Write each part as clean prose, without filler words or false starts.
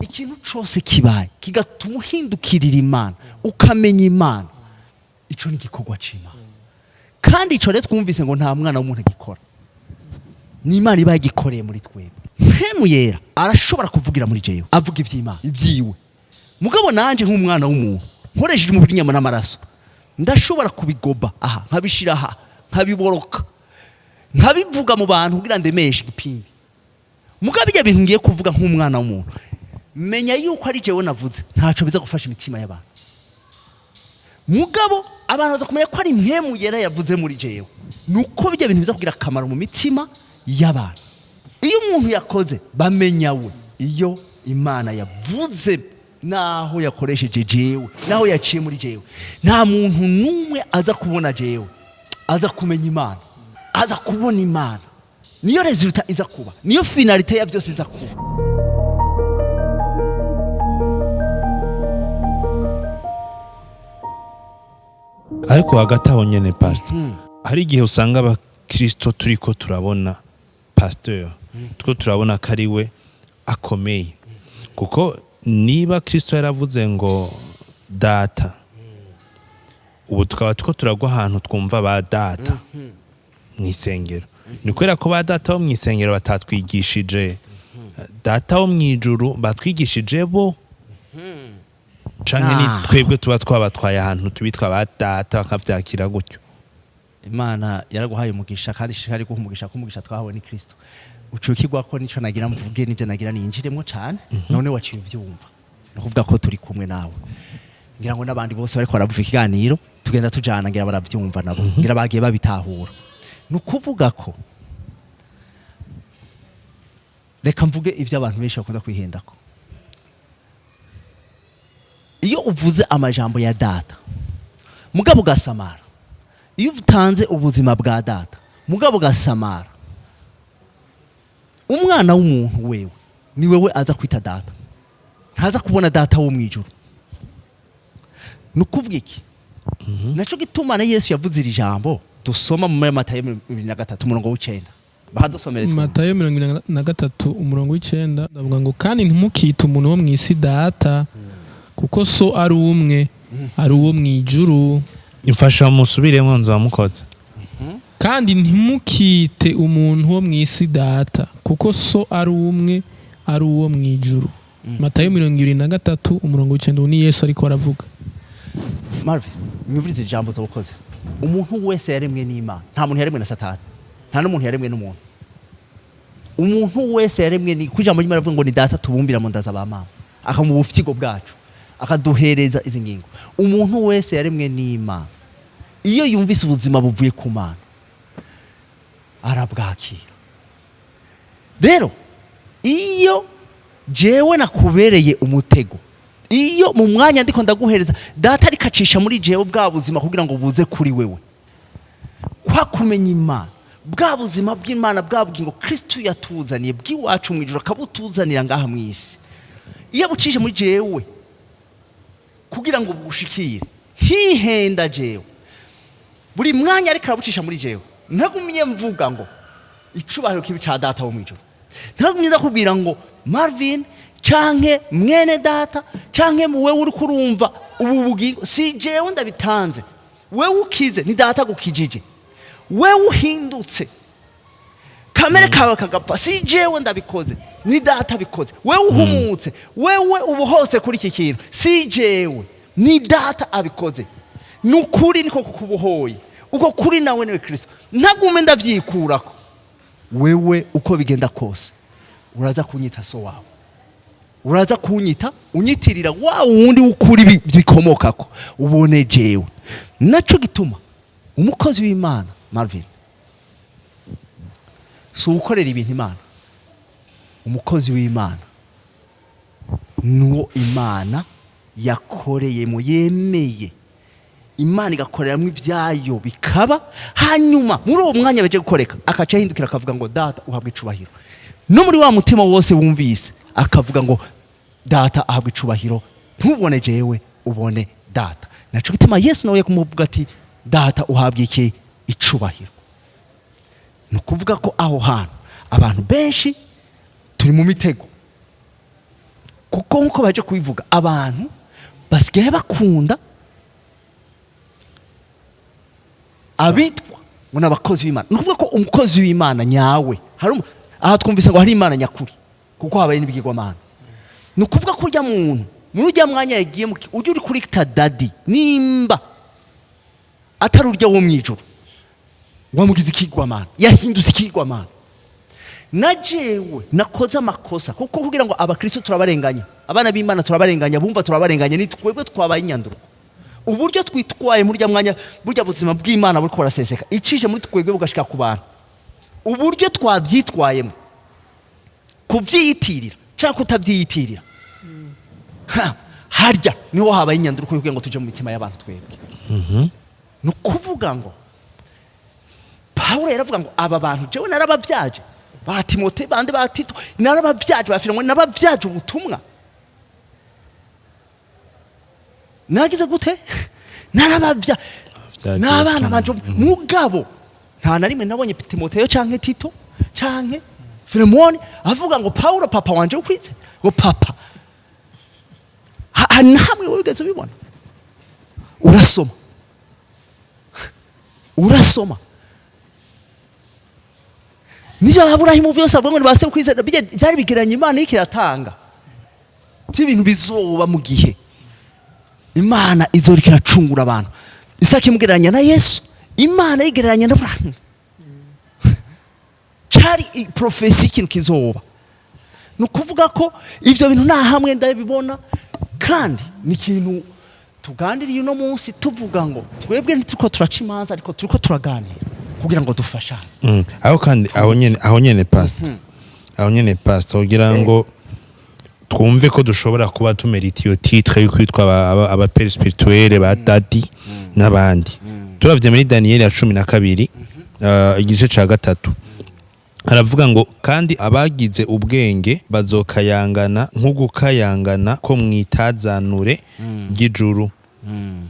Ikintu cose kibaye kigatuma uhindukirira Imana, ukamenya Imana, ico ni igikorwa c'Imana. Kandi ico rero twumvise ngo nta mwana w'umuntu agikora, ni Imana iba yagikoreye muri twebwe. Mpwemu Yera arashobora kuvugira muri jewe, avuga ivy'Imana, ibyiwe. Mugabo nanje nk'umwana w'umuntu nkoresheje umubiri, inyama n'amaraso, ndashobora kubigoba aha, nkabishira aha, nkabiboroka, nkabivuga mu bantu kugira ndemeshe igipindi. Mugabo ibyo bintu ngiye kuvuga nk'umwana w'umuntu, menya yuko ari jewe navuze, ntaco biza gufasha imitima y'abantu. Mugabo abantu baza kumenya ko ari Mpwemu Yera yavuze muri jewe, nuko bijya bintu biza kugira akamaro mu mitima y'abantu. Iyo umuntu yakoze, bamenya we. Iyo Imana yavuze, naho yakoresheje jewe, naho yaciye muri jewe, nta muntu n'umwe aza kubona jewe, aza kumenya Imana, aza kubona Imana. Niyo résultat iza kuba, niyo finalité ya byose iza kuba. Ariko hagati aho nyene, pastor, hari igihe usanga abakristo turiko turabona pasteur, turiko turabona ko ari we akomeye, kuko niba Kristo yaravuze ngo "Data", ubu tukaba turiko turagwa ahantu twumva ba data mu isengero, ni kubera ko ba data bo mu isengero batatwigishije Data wo mu ijuru, batwigishije bo, canke ni twebwe tuba twabatwaye ahantu tubitwa ba data bakavyakira gutyo? Imana yaraguhaye umugisha, kandi ishishikari guha umugisha, ko umugisha twahawe ni Kristo. Ucukirwa ko nico nagira mvuge, nivyo nagira ninjiremwo cane. None waciye uvyumva, ni ukuvuga ko turi kumwe nawe. Ngira ngo n'abandi bose bariko baravuga ikiganiro tugenda tujana, ngira baravyumva nabo, ngira bagiye babitahura. Ni ukuvuga ko reka mvuge ivyo abantu benshi bakunda kwihendako. Iyo uvuze amajambo ya Data mugabo ugasamara, iyo utanze ubuzima bwa Data mugabo ugasamara, umwana w'umuntu wewe ni wewe aza kwita data, ntaza kubona Data wo mu ijuru. Ni ukuvuga iki? Naco gituma na Yesu yavuze iri jambo dusoma mu Matayo 23 umurongo w'9. Bahadusomere twumve. Matayo 23 umurongo w'9, ndavuga ngo: "Kandi ntimukite umuntu wo mu isi data, kuko so ari umwe, ari uwo mu ijuru." Imfasha musubiremo, nzu wamukoze. "Kandi ntimukite umuntu wo mu isi data, kuko so ari umwe, ari uwo mu ijuru." Matayo 23 umurongo w'9. Uwo ni Yesu ariko aravuga. Marvin, mwumvirize ijambo z'ubukoze. Umuntu wese yaremwe n'Imana. Nta muntu yaremwe na Satani, nta n'umuntu yaremwe n'umuntu. Umuntu wese yaremwe ni ku ijambo ry'Imana rivuga ngo ni Data tubumbira mu ndaza ba mama, akamuha ubufyigo bwacu, akaduhereza izi ngingo. Umuntu wese yaremwe n'Imana, iyo yumvise ubuzima buvuye ku Mana, arabwakira. Rero iyo jewe nakubereye umutego, iyo mu mwanya ndiko ndaguhereza Data ariko acisha muri jewe bwa buzima kugira ngo buze kuri wewe, kwa kumenya Imana, bwa buzima bw'Imana, bwa bugingo Kristo yatuzaniye bw'iwacu mu ijuru, akabutuzanira ngaha mu isi, iyo abucishe muri jewe kugira ngo bugushikire, nkihenda jewe buri mwanya ariko arabucisha muri jewe, ntagumye mvuga ngo icubahiro kibi ca Data wo mu ijuru, ntagumye ndakubwira ngo Marvin canke mwene data canke wewe uriko urumva ubu bugingo, si jewe ndabitanze. Wewe ukize, ni Data gukijije. Wewe uhindutse, kamere kawe kagapfa, si jewe ndabikoze, ni Data bikoze. Wewe uhumutse, wewe ubuhotse kuri iki kintu, si jewe, ni Data abikoze. Ni ukuri niko kukubohoye, uko kuri nawe niwe Kristo. Ntagume ndavyikurako, wewe uko bigenda kose uraza kunyita so wawe, uraza kunyita unyitirira wa wundi w'ukuri bikomokako, ubone jewe. Naco gituma umukozi w'Imana, Marvin, si uwukorera ibintu Imana. Umukozi w'Imana nuwo Imana yakoreyemo, yemeye Imana igakoreramo ibyayo bikaba. Hanyuma muri uwo mwanya baje gukoreka, akaca ahindukira akavuga ngo "Data uhabwe icubahiro", no muri wa mutima wose wumvise akavuga ngo "Data ahabwe icubahiro", ntubone jewe, ubone Data. Naco gituma Yesu nawe kumuvuga ati "Data uhabwe iki? Icubahiro." Ni ukuvuga ko aho hantu abantu benshi turi mu mitego. Kuko nkuko baje kubivuga, abantu basigaye bakunda abitwa ngo ni abakozi b'Imana. Ni ukuvuga ko umukozi w'Imana nyawe hari aha twumvise ngo hari Imana nyakuri, kuko habaye n'ibigirwamana. Ni ukuvuga ko ujya muntu muri ujya mwanya yagiye ujya uri kuri daddy, nimba atari urya wo mu ijuru, wamugize ikigwamana, yahindutse ikigwamana. Na jewe nakoze amakosa, kuko kugira ngo abakristo turabarenganya, abana b'Imana turabarenganya, bumva turabarenganya, ni twebwe twabaye inyanduruko. Uburyo twitwaye muri urya mwanya, burya buzima bw'Imana buriko buraseseka icije muri twebwe bugashika ku bantu, uburyo twabyitwayemo, kubyiyitirira cyangwa kutabyiyitirira, harya niho habaye inyanduruko kugira ngo tuje mu mitima y'abantu twebwe. Ni ukuvuga ngo Pawulo yaravuga ngo aba bantu jewe narababyaje, ba Timote bande, ba Tito narababyaje, ba Filemoni narababyaje, ubutumwa nagize gute, narababya Vyagiye n'abana ubutumwa. banje. Mugabo nta na rimwe nabonye Timoteyo canke Tito canke Filemoni avuga ngo Pawulo papa wanje ukwize, ngo papa. Na hamwe wowe wigeze ubibona? Urasoma, urasoma nivyo Aburahimu vyose bavuga ngo ni ba se kwizera, byari bigereranya Imana iriko iratanga by'ibintu bizoba mu gihe Imana izoriko iracungura abantu. Isaka imugereranya na Yesu, Imana yigereranya na Aburahimu. Cari prophétie, ikintu kizoba. Ni ukuvuga ko ivyo bintu nta hamwe ndabibona, kandi ni ikintu tuganiriye uno munsi, tuvuga ngo twebwe ntituriko turaca imanza, ariko turiko turaganira kugira ngo dufashanye. Aho kandi aho nyene pastor, aho nyene pastor, kugira ngo twumve ko dushobora kuba tumerita iyo titre yo kwitwa aba père spirituel, ba daddy n'abandi, turavye muri Daniel ya 12, igice ca 3, aravuga ngo kandi abagize ubwenge bazokayangana nk'ugukayangana ko mwitazanure ry'ijuru,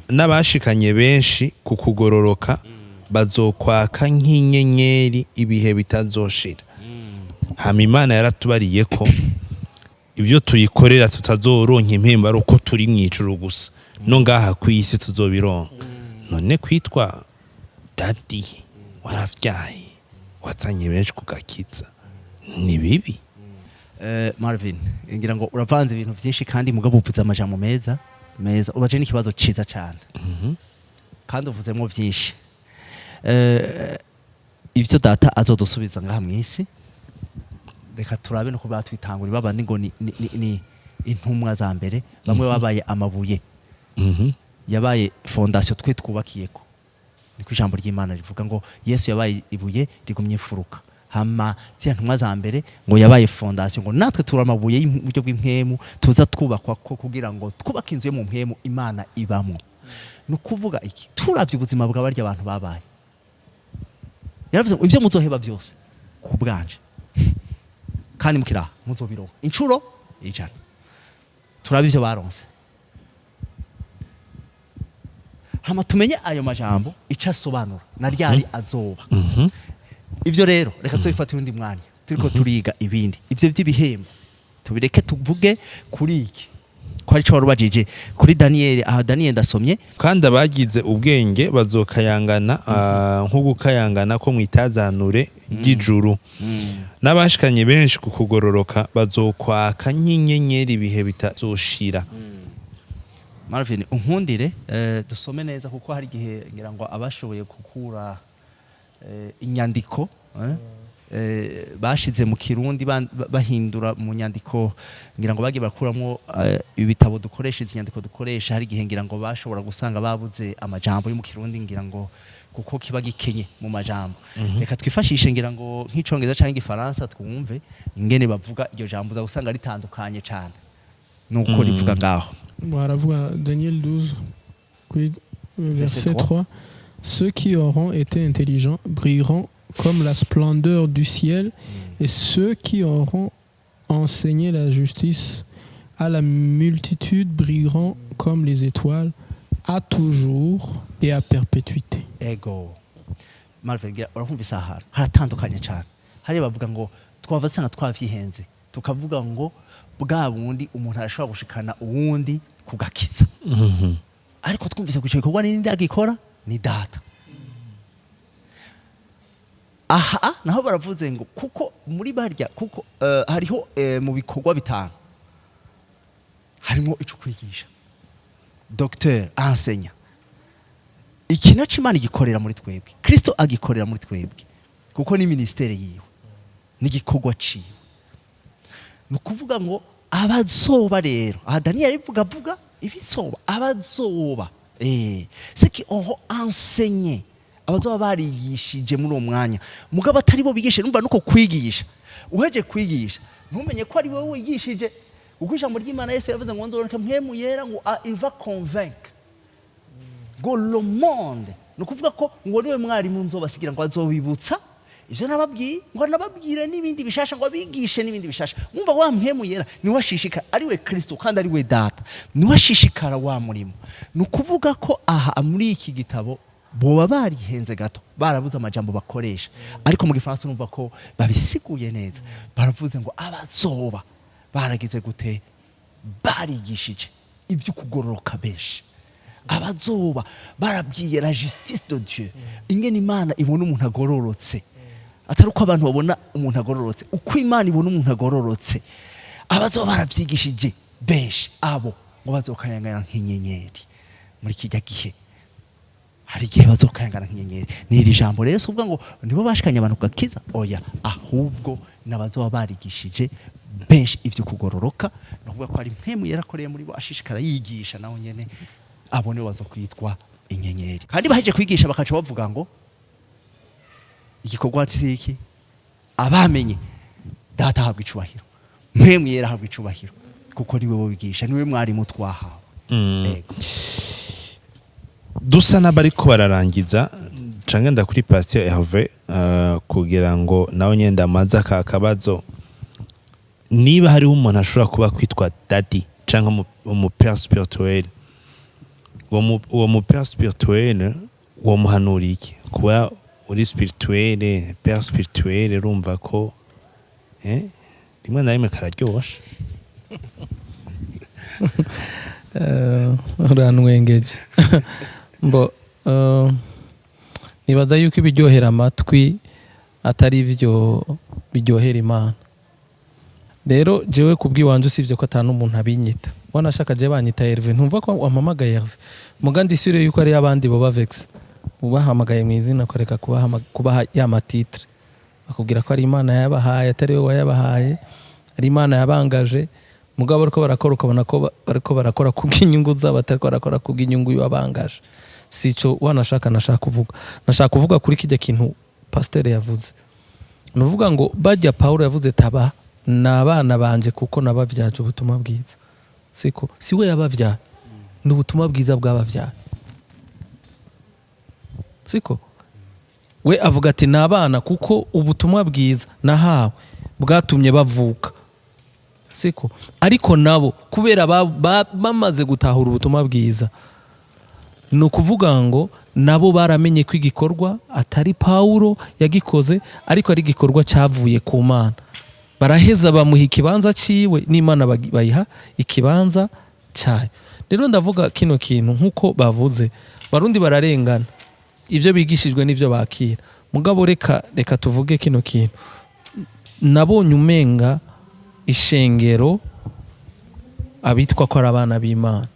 n'abashikanye benshi ku kugororoka bazokwaka nk'inyenyeri ibihe bitazoshira. Hama Imana yaratubariye ko ibyo tuyikorera tutazoronka impembo ari uko turi mu ijuru gusa, no ngaha ku isi tuzobironka. None kwitwa daddy, waravyaye, wazanye benshi ku gakiza, ni bibi? Marvin, ngira ngo uravanze ibintu byinshi, kandi mugabo uvuze amajambo meza meza, ubaje n'ikibazo ciza cyane, kandi uvuzemo byinshi. Ivyo data azodusubiza ngaha mw'isi, reka turabe no kuba twitangura babandi ngo ni intumwa za mbere, bamwe babaye amabuye yabaye fondation twe twubakiyeko. Niko ijambo ry'Imana rivuga ngo Yesu yabaye ibuye rigumye imfuruka, hama ziriya ntumwa za mbere ngo yabaye fondation, ngo natwe turi amabuye y'uburyo bw'impwemu tuza twubakwa ko kugira ngo twubake inzu yo mu mpwemu Imana ibamwo. Ni ukuvuga iki? Turavye ubuzima bwa barya abantu babaye, yaravuze ngo ibyo muzoheba byose ku bwanje kandi mukiraha muzobironka inshuro 100. Turabe ivyo baronse, hama tumenye ayo majambo icyo asobanura na ryari azoba. Ibyo rero reka tubifate undi mwanya turiko turiga ibindi. Ibyo by'ibihembo tubireke, tuvuge kuri iki ko ari cyo warubajije kuri Daniyeli. Aha Daniyeli ndasomye. Kandi abagize ubwenge bazokayangana nk'ugukayangana ko mwitazanure ry'ijuru, n'abashikanye benshi ku kugororoka bazokwaka nk'inyenyeri ibihe bitazoshira. Marvin, unkundire dusome neza, kuko hari igihe ngira ngo abashoboye gukura inyandiko bashize mu Kirundi, bahindura mu nyandiko, ngira ngo bagiye bakuramo ibitabo dukoresha, izi nyandiko dukoresha, hari igihe ngira ngo bashobora gusanga babuze amajambo yo mu Kirundi, ngira ngo kuko kiba gikenye mu majambo. Reka twifashishe ngira ngo nk'icongereza cyangwa igifaransa, twumve ingene bavuga iryo jambo. Uza gusanga ritandukanye cyane nuko rivuga ngaho. Baravuga Daniel 12, kuri verset Verset 3. Ceux qui auront été intelligents brilleront comme la splendeur du ciel, et ceux qui auront enseigné la justice à la multitude brilleront comme les étoiles à toujours et à perpétuité. Ego Marvin, ngira urakumvise ahantu haratandukanye cyane. Hariya bavuga ngo twava dusanga twavyihenze, tukavuga ngo Bwa bundi umuntu arashobora gushikana uwundi ku gakiza, ariko twumvise ko ico gikorwa ninde agikora? Ni Data. Aha naho baravuze ngo kuko muri barya, kuko hariho mu bikorwa bitanu harimo ico kwigisha, docteur, enseignant. Iki naco Imana igikorera muri twebwe, Kristo agikorera muri twebwe, kuko ni ministère yiwe, n'igikorwa ciwe. Ni ukuvuga ngo abazoba rero, aha Daniel ivuga, avuga ibizoba, abazoba ceux qui auront enseigné, abazoba barigishije muri uwo mwanya, mugabo atari bo bigishe. Numva nuko kwigisha, uheje kwigisha ntumenye ko ari wowe wigishije, kuko ijambo ry'Imana, Yesu yavuze ngo nzoboneka Mpwemu Yera, ngo il va convaincre ngo le monde. Ni ukuvuga ko ngo niwe mwarimu nzobasigira, ngo azobibutsa ivyo nababwiye, ngo nababwire n'ibindi bishasha, ngo abigishe n'ibindi bishasha. Mwumva, wa Mpwemu Yera niwe ashishikara, ari we Kristo kandi ari we Data, niwe ashishikara wa murimo. Ni ukuvuga ko aha muri iki gitabo boba barihenze gato, barabuze amajambo bakoresha, ariko mu Gifaransa numva ko babisiguye neza. Baravuze ngo abazoba baragize gute? Barigishije ibyo kugororoka benshi, abazoba barabwiye la justice de Dieu, ingene Imana ibona umuntu agororotse, atari uko abantu babona umuntu agororotse, uko Imana ibona umuntu agororotse. Abazoba barabyigishije benshi, abo ngo bazokayangana nk'inyenyeri muri kijya gihe. Hari igihe bazokayangana nk'inyenyeri. Ni iri jambo rero, si ukuvuga ngo nibo bashikanye abantu ku gakiza, oya, ahubwo n'abazoba barigishije benshi ivyo kugororoka. Ni ukuvuga ko ari Mpwemu yarakoreye muri bo, ashishikara yigisha naho nyene. Abo nibo bazokwitwa inyenyeri. Kandi baheje kwigisha bakaca bavuga ngo igikorwa ciki abamenye Data ahabwa icubahiro, Mpwemu Yera ahabwa icubahiro, kuko niwe wigisha, niwe mwarimu twahawe. Ego. Dusa n'abariko bararangiza, canke nda kuri Pasteur Hervé, kugira ngo nawe nyene ndamaze aka kabazo: niba hariho umuntu ashobora kuba kwitwa daddy canke umu père spirituel, uwo mu père spirituel womuhanura iki? Kuba uri spirituel, père spirituel, urumva ko rimwe na rimwe kararyoshe. Urantwengeje. Mbo nibaza yuko ibiryohera amatwi atari byo biryohera Imana. Rero jewe kubw'iwanje, usibye ko atanu umuntu abinyita, wanashaka je banyita Herve, ntumva ko wampamagaye Herve, muga ndisure yuko ari abandi boba vex ubahamagaye mu izina, ukareka kubaha ya ma titre. Bakubwira ko ari Imana yabahaye, atari wowe wayabahaye, ari Imana yabangaje. Mugabo bariko barakora, ukabona ko bariko barakora kubw'inyungu zabo, atariko barakora kubw'inyungu y'uwabangaje. Sico wanashaka nashaka kuvuga. Nashaka kuvuga kuri kijya kintu pasiteri yavuze. Ni ukuvuga ngo bajya Pawulo yavuze taba ni abana banje kuko nabavyaje ubutumwa bwiza. Siko si we yabavyaye, ni ubutumwa bwiza bwabavyaye. Siko we avuga ati ni abana kuko ubutumwa bwiza nahawe bwatumye bavuka. Siko? Ariko nabo kubera bamaze gutahura ubutumwa bwiza, ni ukuvuga ngo nabo baramenye ko igikorwa atari Pawulo yagikoze, ariko ari igikorwa cyavuye ku Mana. Baraheza bamuha ikibanza ciwe, n'Imana bayiha ikibanza cyayo. Rero ndavuga kino kintu, nk'uko bavuze, Barundi bararengana ibyo bigishijwe n'ibyo bakira. Mugabo reka tuvuge kino kintu: nabonye umenga ishengero, abitwa ko ari abana b'Imana,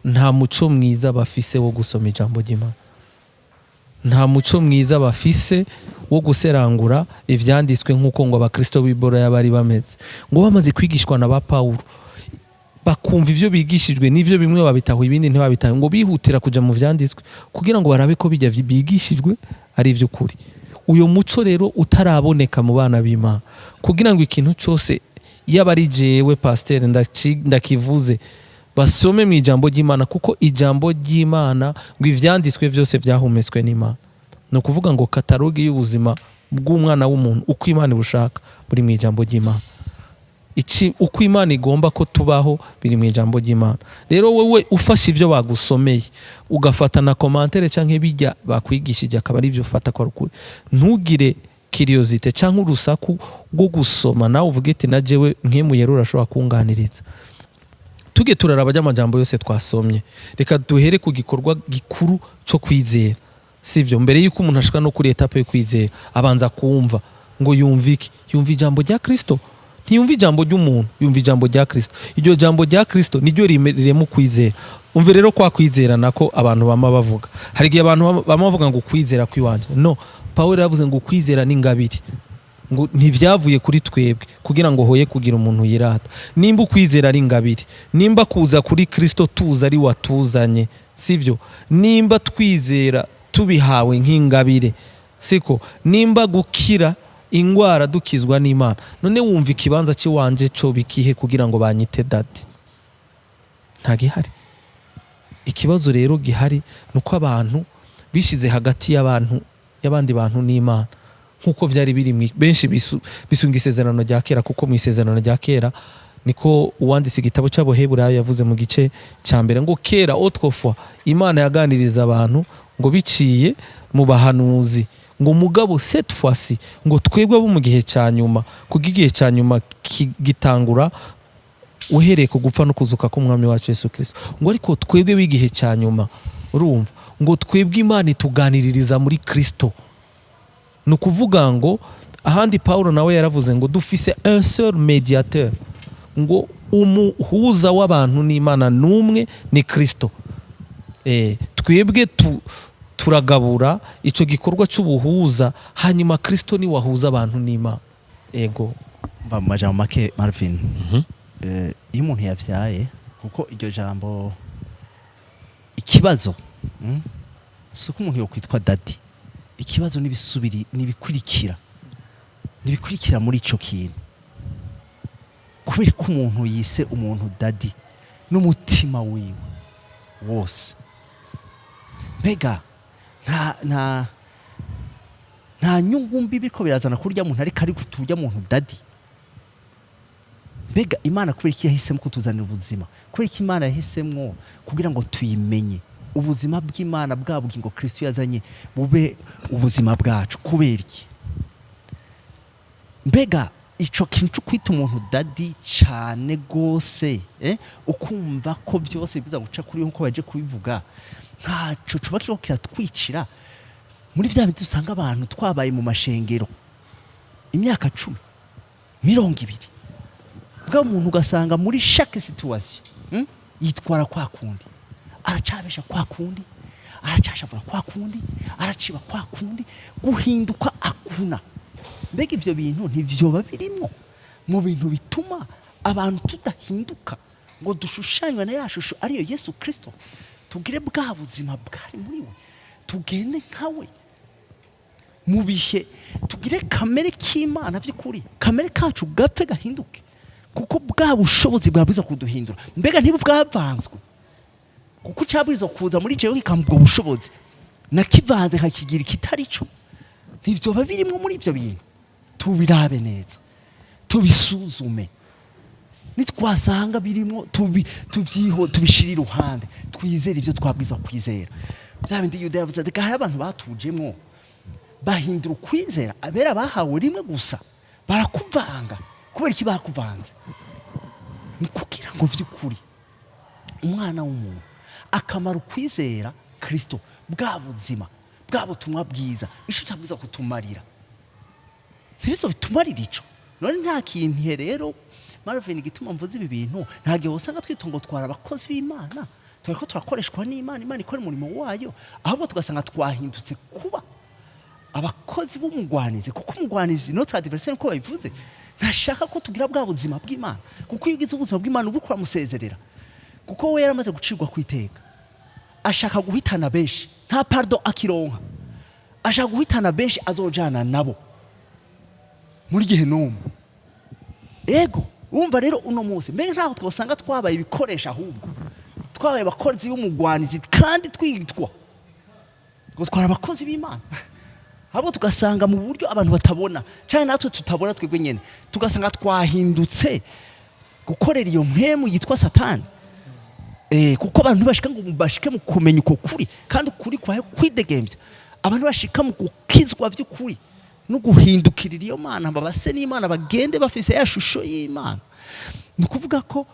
nta muco mwiza bafise wo gusoma ijambo ry'Imana, nta muco mwiza bafise wo guserangura ivyanditswe, nk'uko ngo abakristo b'i Beroya bari bameze, ngo bamaze kwigishwa na ba Pawulo, bakumva ivyo bigishijwe n'ivyo, bimwe babitaho, ibindi ntibabitaho, ngo bihutira kuja mu vyanditswe kugira ngo barabe ko bijya bigishijwe ari ivy'ukuri. Uyo muco rero utaraboneka mu bana b'Imana, kugira ngo ikintu cyose, yaba ari jewe pasiteri ndakivuze, basome mu ijambo ry'Imana, kuko ijambo ry'Imana ngo ivyanditswe byose vyahumetswe n'Imana. Ni ukuvuga ngo catalogue y'ubuzima bw'umwana w'umuntu, uko Imana ibushaka, buri mu ijambo ry'Imana. Iki uko Imana igomba ko tubaho biri mu ijambo ry'Imana. Rero wowe ufashe ibyo bagusomeye, ugafata na commentaire cyangwa bijya bakwigishije, akaba ari byo ufata ko ari ukuri, ntugire curiosité cyangwa urusaku rwo gusoma, nawe uvuge ati: "Na jewe nkemuye rurashobora kunganiriza." Tuge turaraba ry'amajambo yose twasomye. Reka duhere ku gikorwa gikuru cyo kwizera, sivyo? Mbere yuko umuntu ashika no kuri étape yo kwizera, abanza kumva. Ngo yumve iki? Yumva ijambo rya Kristo. Ntiyumva ijambo ry'umuntu, yumva ijambo rya Kristo. Iryo jambo rya Kristo niryo rirema ukwizera. Umve rero, kwa kwizera nako abantu bama bavuga, hari igihe abantu bama bavuga ngo ukwizera kw'iwanje. No Pawulo yaravuze ngo ukwizera ni ingabire, ngo ntivyavuye kuri twebwe, kugira ngo hoye kugira umuntu yirata. Nimba ukwizera ari ingabire, nimba kuza kuri Kristo tuza ari watuzanye, sivyo? Nimba twizera tubihawe nk'ingabire, siko? Nimba gukira ingwara dukizwa n'Imana, none wumva ikibanza cy'iwanje co bikihe kugira ngo banyite daddy? Nta gihari. Ikibazo rero gihari ni uko abantu bishize hagati y'abantu, y'abandi bantu n'Imana, nk'uko byari biri benshi bisunga isezerano rya kera, kuko mu isezerano rya kera niko uwanditse igitabo cy'Abaheburayo yavuze mu gice cya mbere ngo kera, autrefois, Imana yaganiriza abantu ngo biciye mu bahanuzi, ngo mugabo cette fois-ci, ngo twebwe abo mu gihe cya nyuma, kuko igihe cya nyuma gitangura uhereye ku gupfa no kuzuka k'Umwami wacu Yesu Kirisito, ngo ariko twebwe b'igihe cya nyuma, urumva, ngo twebwe Imana ituganiririza muri Kristo. Ni ukuvuga ngo ahandi Paulo nawe yaravuze ngo dufise un seul médiateur, ngo umuhuza w'abantu n'Imana n'umwe, ni Kristo. Twebwe turagabura icyo gikorwa cy'ubuhuza, hanyuma Kristo ni wahuza abantu n'Imana. Ego. Mba mu majambo make, Marvin, iyo umuntu yavyaye, kuko iryo jambo, ikibazo, si uko umuntu yokwitwa daddy. Ikibazo n'ibisubiri nibikurikira muri ico kintu. Kubera ko umuntu yise umuntu daddy n'umutima wiwe wose, mbega nta nyungu mbi biriko birazana kurya muntu ariko ari kuturya muntu daddy? Mbega Imana kubera iki yahisemo kutuzanira ubuzima? Kubera iki Imana yahisemwo kugira ngo tuyimenye, ubuzima bw'Imana, bwa bugingo Kristo yazanye bube ubuzima bwacu? Kubera iki? Mbega ico kintu cyo kwita umuntu daddy cane gose, ukumva ko byose biza guca kuri nkuko baje kubivuga, ntaco coba kiriko kiratwicira muri vya bindi usanga abantu twabaye mu mashengero imyaka 10, 20, bwa muntu ugasanga muri chaque situation, yitwara kwa kundi, aracabesha kwa kundi, aracashavura kwa kundi, araciba kwa kundi, guhinduka akuna? Mbega ivyo bintu ntivyoba birimwo mu bintu bituma abantu tudahinduka ngo dushushanywe na ya shusho ariyo Yesu Kristo, tugire bwa buzima bwari muri we, tugende nkawe mu bihe, tugire kamere k'Imana by'ukuri, kamere kacu gapfe gahinduke, kuko bwa bushobozi bwabwiza kuduhindura mbega ntibwavanzwe? Kuko cyabwiza kuza muri jewe kikampa ubwo bushobozi, nakivanze nkakigira ikitari cyo. Ntivyoba birimwo muri ivyo bintu? Tubirabe neza, tubisuzume. Nitwasanga birimo, tubyiho, tubishire iruhande, twizere ivyo twabwiza kwizera. Bya bindi Yuda yavuze ati: "Hari abantu batujemwo bahindura ukwizera abera bahawe rimwe gusa, barakuvanga." Kubera iki bakuvanze? Ni kugira ngo vy'ukuri umwana w'umuntu akamaro kwizera Kristo, bwa buzima, bwa butumwa bwiza, ico cyabwiza kutumarira, ntibizo bitumarira ico. None nta kintu rero, Marvin, igituma mvuze ibi bintu, nta gihe usanga twita ngo twara abakozi b'Imana, turiko turakoreshwa n'Imana, Imana ikora umurimo wayo, ahubwo tugasanga twahindutse kuba abakozi b'umugwanizi, kuko umugwanizi, notre adversaire, nkuko babivuze, ntashaka ko tugira bwa buzima bw'Imana. Kuko iyo ugize ubuzima bw'Imana uba ukora musezerera, kuko we yaramaze gucirwa ku iteka, ashaka guhitana benshi, nta pardon akironka, ashaka guhitana benshi azojana nabo muri gihe n'umwe. Ego, urumva rero uno munsi mbega ntabwo twasanga twabaye ibikoresho, ahubwo twabaye abakozi b'umugwanizi, kandi twitwa ngo twari abakozi b'Imana, ahubwo tugasanga mu buryo abantu batabona cyane, natwe tutabona twebwe nyine, tugasanga twahindutse gukorera iyo mpemu yitwa Satani? Kuko abantu bashika ngo bashike mu kumenya uko kuri, kandi ukuri kwawe kwidegembya, abantu bashika mu gukizwa by'ukuri. No guhindukirira iyo Mana, babase n'Imana, bagende bafise ya shusho y'Imana. Ni ukuvuga ko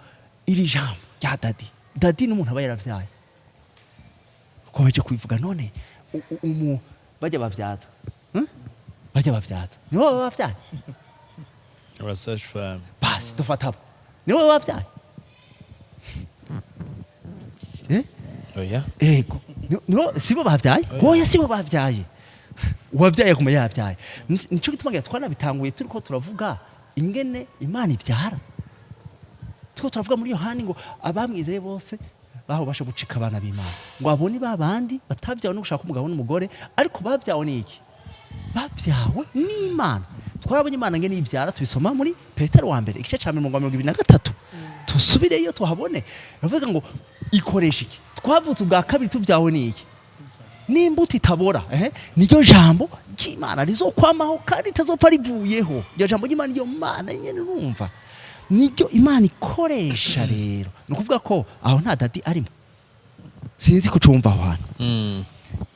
iri jambo rya daddy, daddy n'umuntu aba yaravyaye, uko baje kubivuga none bajya bavyaza, Bajya bavyaza nibo baba bavyaye. Aba sage-femme. Basi dufata abo, nibo baba bavyaye, eh? Oya. Ego. Nibo sibo bavyaye? Oya, sibo bavyaye. Uwavyaye aguma yavyaye. Nico gituma ngira twanabitanguye turiko turavuga ingene Imana ivyara, turiko turavuga muri Yohani ngo abamwizeye bose baho basha gucika abana b'Imana, ngo abone ba bandi batavyawe no gushaka umugabo n'umugore, ariko bavyawe n'iki? Bavyawe n'Imana. Twarabonye Imana ngene ivyara, tubisoma muri Petero wa mbere igice ca 23. Tusubireyo tuhabone. Bavuga ngo ikoresha iki? Twavutse ubwa kabiri, tuvyawe n'iki? N'imbuto itabora, niryo jambo ry'Imana rizokwamaho kandi ritazopfa rivuyeho. Iryo jambo ry'Imana, iryo Mana nyene, urumva niryo Imana ikoresha. Rero ni ukuvuga ko aho nta daddy arimo. Sinzi kucumva aho hantu.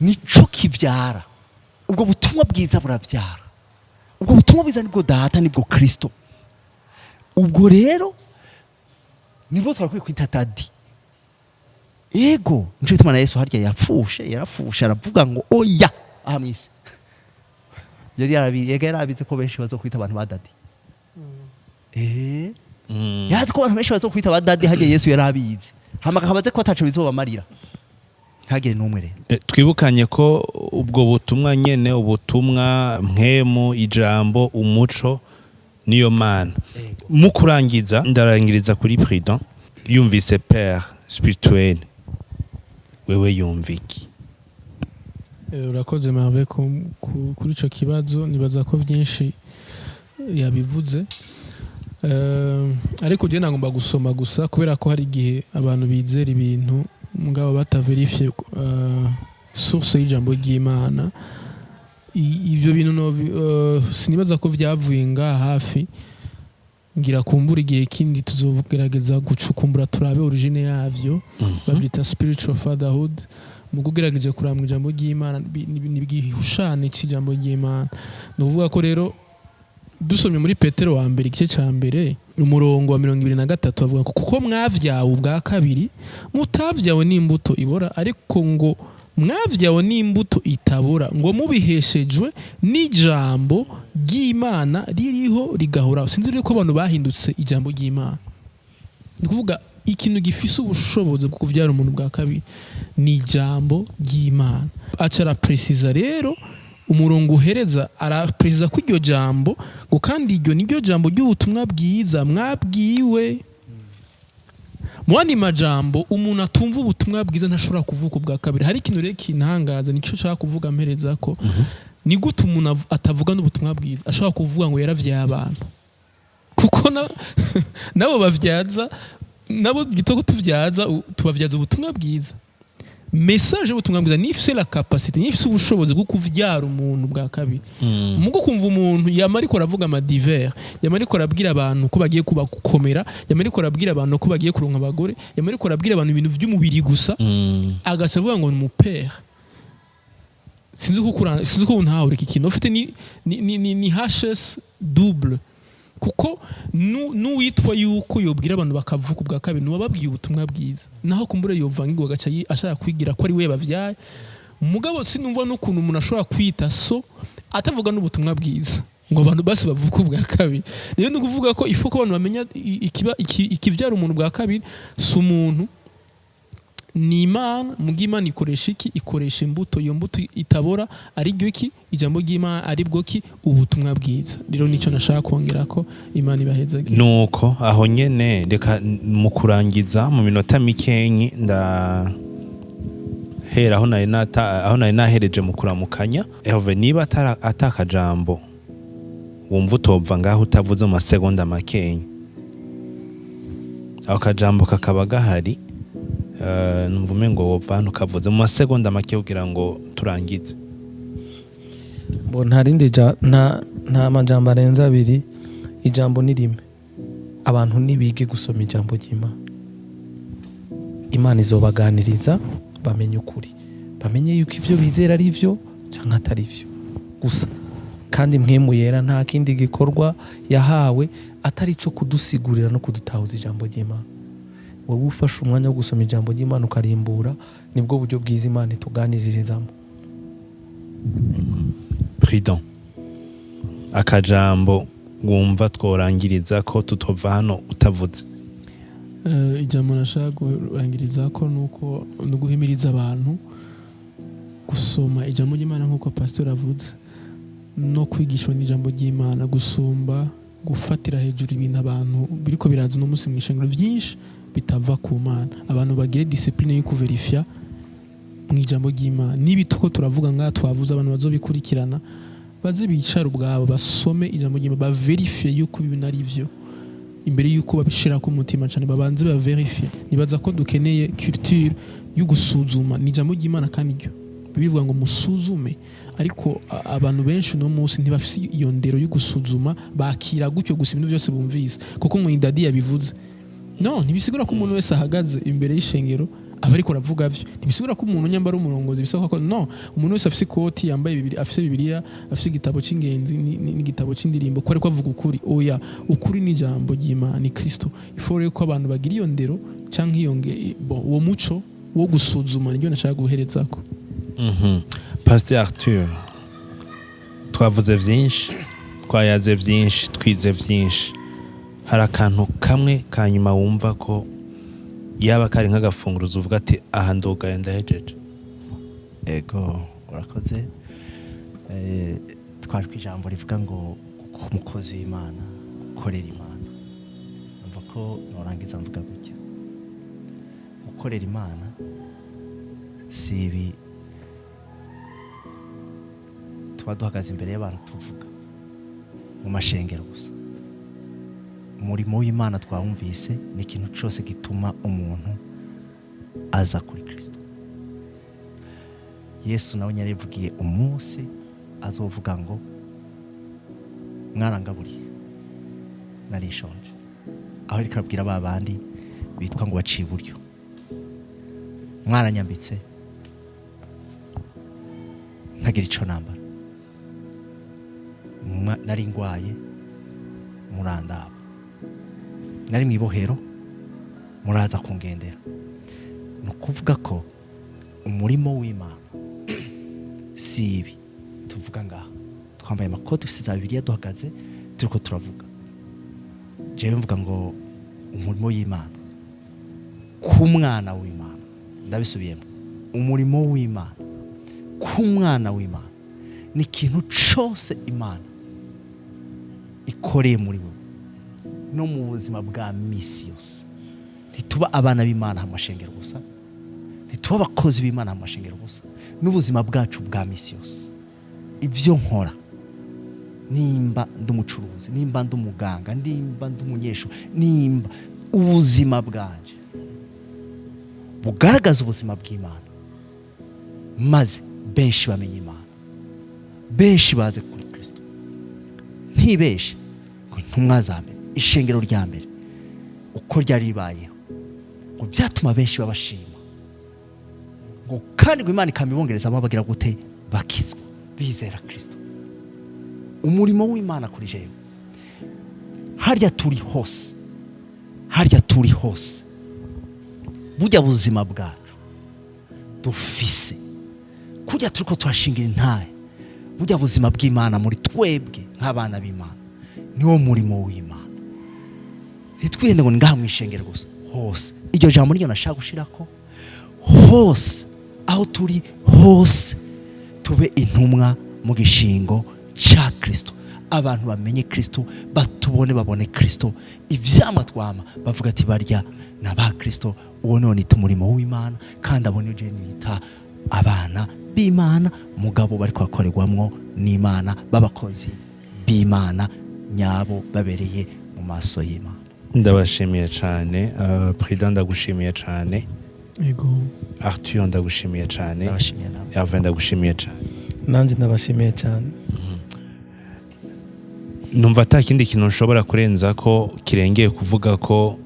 Nico kivyara. Ubwo butumwa bwiza buravyara. Ubwo butumwa bwiza nibwo Data, nibwo Kristo. Ubwo rero nibwo twakwiye kwita daddy. Ego, nico gituma na Yesu harya yapfushe, yarapfushe aravuga ngo oya, aha mwisi yari yarabizi ko benshi bazokwita abantu ba daddy. Yazi ko abantu benshi bazokwita ba daddy. Harya Yesu yarabizi, hama akabaze ko ataco bizobamarira, ntagire n'umwe rero. Twibukanye ko ubwo butumwa nyene, ubutumwa, mpwemu, ijambo, umuco, niyo Mana. Mu kurangiza, ndarangiriza kuri Prudent. Yumvise père spirituel, wewe yumva iki? Urakoze Marve kuri ico kibazo. Nibaza ko byinshi yabivuze. Ariko je nagomba gusoma gusa kubera ko hari igihe abantu bizera ibintu mugabo batavérifié source y'ijambo ry'Imana. Ivyo bintu sinibaza ko vyavuye ngaha hafi. Ngira kumbura igihe kindi tuzogerageza gucukumbura turabe origine yavyo. Babyita spiritual fatherhood. Mu kugerageje kuraba mu ijambo ry'Imana, ni igihushane cy'ijambo ry'Imana. Ni ukuvuga ko rero dusomye muri Petero wa mbere igice cya mbere umurongo wa 23, avuga ngo kuko mwavyawe ubwa kabiri, mutavyawe n'imbuto ibora, ariko ngo mwavyawe n'imbuto itabora, ngo mubiheshejwe n'ijambo ry'Imana ririho rigahoraho. Sinzi rero ko abantu bahindutse ijambo ry'Imana. Ni ukuvuga ikintu gifise ubushobozi bwo kuvyara umuntu bwa kabiri ni ijambo ry'Imana. Aca araprécisa rero umurongo uhereza, araprécisa ko iryo jambo ngo kandi iryo niryo jambo ry'ubutumwa bwiza mwabwiwe. Mu yandi majambo, umuntu atumva ubutumwa bwiza ntashobora kuvuka ubwa kabiri. Hari ikintu rero kintangaza, nicyo nshaka kuvuga mpereza ko ni gute umuntu atavuga n'ubutumwa bwiza ashobora kuvuga ngo yaravyaye abantu, kuko nabo bavyaza, nabo gitoko tuvyaza, tubavyaza ubutumwa bwiza. Message y'ubutumwa bwiza nifise la capacité, nifise ubushobozi bwo kuvyara umuntu bwa kabiri. Mugo kumva umuntu yama ariko aravuga ama divers, yama ariko arabwira abantu ko bagiye kuba gukomera, yama ariko arabwira abantu ko bagiye kuronka abagore, yama ariko arabwira abantu ibintu by'umubiri gusa, agaca avuga ngo ni umu père. Sinzi ko ntahura iki kintu ufite ni HS double, kuko n'uwitwa yuko yobwira abantu bakavuka ubwa kabiri nuwababwiye ubutumwa bwiza, naho kumbure yovangirwa agaca ashaka kwigira ko ari we bavyaye. Mugabo sinumva n'ukuntu umuntu ashobora kwita so atavuga n'ubutumwa bwiza ngo abantu basi bavuke ubwa kabiri. Rero ni ukuvuga ko ifu ko abantu bamenya ikivyara umuntu bwa kabiri si umuntu, ni Imana. Muga Imana ikoresha iki? Ikoresha imbuto. Iyo mbuto itabora ari ryo iki? Ijambo ry'Imana, ari bwo ki? Ubutumwa bwiza. Rero nicyo nashaka kongera ko Imana ibahezage. Nuko aho nyene, reka mu kurangiza mu minota mikenyi nda hera aho nari nahereje mu kuramukanya. Herve, niba atakajambo wumva utopva ngaho utavuze mu masegonda makenyi, ako kajambo kakaba gahari, numva umengo wopva hano ukavuze mu masegonda make kugira ngo turangize. Bo nta rindi nta majambo arenze abiri. Ijambo ni rimwe: abantu nibige gusoma ijambo ry'Imana. Imana izobaganiriza bamenye ukuri, bamenye yuko ivyo bizera ari vyo canke atari vyo gusa. Kandi Mpwemu Yera nta kindi gikorwa yahawe atari icyo kudusigurira no kudutahuza ijambo ry'Imana. Wowe ufashe umwanya wo gusoma ijambo ry'Imana ukarimbura, nibwo buryo bwiza Imana ituganiririzamo. Prudent, akajambo wumva tworangiriza ko tutova hano utavuze? Ijambo nashaka kurangiriza ko nuko ni uguhimiriza abantu gusoma ijambo ry'Imana nk'uko pastor avuze, no kwigishwa n'ijambo ry'Imana, gusumba gufatira hejuru ibintu abantu biriko biraza uno munsi mu ishengero byinshi bitava ku Mana. Abantu bagire discipline yo kuverifya mu ijambo ry'Imana. Nibi tuko turavuga ngaha twavuze, abantu bazobikurikirana baze bicara ubwabo, basome ijambo ry'Imana, baverifye yuko ibi ari byo imbere yuko babishira ku mutima cyane, babanze baverifye. Nibaza ko dukeneye culture yo gusuzuma ni ijambo ry'Imana, kandi ryo bivuga ngo musuzume. Ariko abantu benshi uno munsi ntibafise iyo ndero yo gusuzuma, bakira gutyo gusa ibintu byose bumvise kuko ngo indadi yabivuze. No ntibisigura ko umuntu wese ahagaze imbere y'ishengero aba ariko aravuga vyo. Ntibisigura ko umuntu nyambara umurongozi bisaba ko no umuntu wese afise ikoti, yambaye bibiri, afise Bibiliya, afise igitabo c'ingenzi n'igitabo c'indirimbo ko ariko avuga ukuri. Oya, ukuri ni ijambo ry'Imana, ni Kristo. Ifo rero ko abantu bagira iyo ndero canke iyo bon, uwo muco wo gusuzuma niryo nashaka guherezako. Pasteur Arthur, twavuze byinshi, twayaze byinshi, twize byinshi. Hari akantu kamwe ka nyuma wumva ko yaba kari nk'agafunguruzo, uvuga ati: "Aha ndugaye, ndahejeje"? Ego, urakoze. Twari ku ijambo rivuga ngo umukozi w'Imana gukorera Imana. Numva ko norangiza mvuga gutya: gukorera Imana si ibi tuba duhagaze imbere y'abantu tuvuga mu mashengero gusa. Umurimo w'Imana twawumvise, ni ikintu cyose gituma umuntu aza kuri Kirisito Yesu. Nawe yarivugiye umunsi azovuga ngo: "Mwarangaburiye, narishonje," aho ariko arabwira ba bandi bitwa ngo baciye iburyo, "Mwaranyambitse, ntagira icyo nambara. Nari ngwaye, murandaba. Nari mu ibohero, muraza kungendera." Ni ukuvuga ko umurimo w'Imana si ibi tuvuga ngaha twambaye amakoti, dufite za Bibiliya, duhagaze turiko turavuga. Jewe mvuga ngo umurimo w'Imana ku mwana w'Imana, ndabisubiyemo, umurimo w'Imana ku mwana w'Imana ni ikintu cose Imana ikoreye muri wewe no mu buzima bwa misi yose. Ntituba abana b'Imana mu mashengero gusa, ntituba abakozi b'Imana mu mashengero gusa, n'ubuzima bwacu bwa misi yose. Ibyo nkora, nimba ndi umucuruzi, nimba ndi umuganga, nimba ndi umunyeshuri, nimba ubuzima bwanje bugaragaza ubuzima bw'Imana, maze benshi bamenye Imana, benshi baze kuri Kirisito. Ntibeshe ngo intumwa za mbere, ishengero rya mbere uko ryari ribayeho, ngo byatuma benshi babashima, ngo kandi ngo Imana ikamibongerezamo bagira gute? Bakizwa, bizera Kirisito. Umurimo w'Imana kuri jewe, harya turi hose, harya turi hose, burya buzima bwacu dufise, kurya turiko turashingira intahe, burya buzima bw'Imana muri twebwe nk'abana b'Imana, niwo murimo w'Imana. Ntitwihende ngo ni ngaha mu ishengero gusa, hose. Iryo jambo niryo nashaka gushirako: hose aho turi hose, tube intumwa mu gishingo cya Kirisito. Abantu bamenye Kirisito, batubone, babone Kirisito, ivyama twama, bavuga ati: "Barya na ba Kirisito." Uwo none nita umurimo w'Imana, kandi abo niyo bita abana b'Imana, mugabo bariko bakorerwamwo n'Imana, b'abakozi b'Imana nyabo babereye mu maso y'Imana. Ndabashimiye cyane. Prudent, ndagushimiye cyane. Ego. Arthur, ndagushimiye cyane. Ndabashimiye nawe. Herve, ndagushimiye cyane. Nanjye ndabashimiye cyane. Numva ata kindi kintu nshobora kurenza ko kirengeye kuvuga ko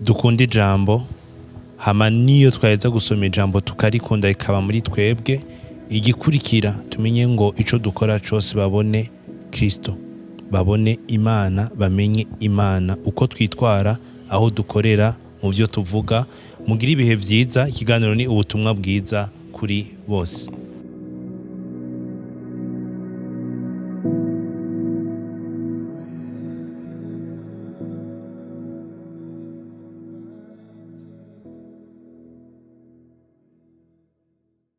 dukunda ijambo, hama niyo twaheza gusoma ijambo tukarikunda, rikaba muri twebwe, igikurikira tumenye ngo ico dukora cose babone. Kristo, babone Imana, bamenye Imana, uko twitwara, aho dukorera, mu byo tuvuga. Mugire ibihe byiza. Ikiganiro ni Ubutumwa Bwiza kuri Bose.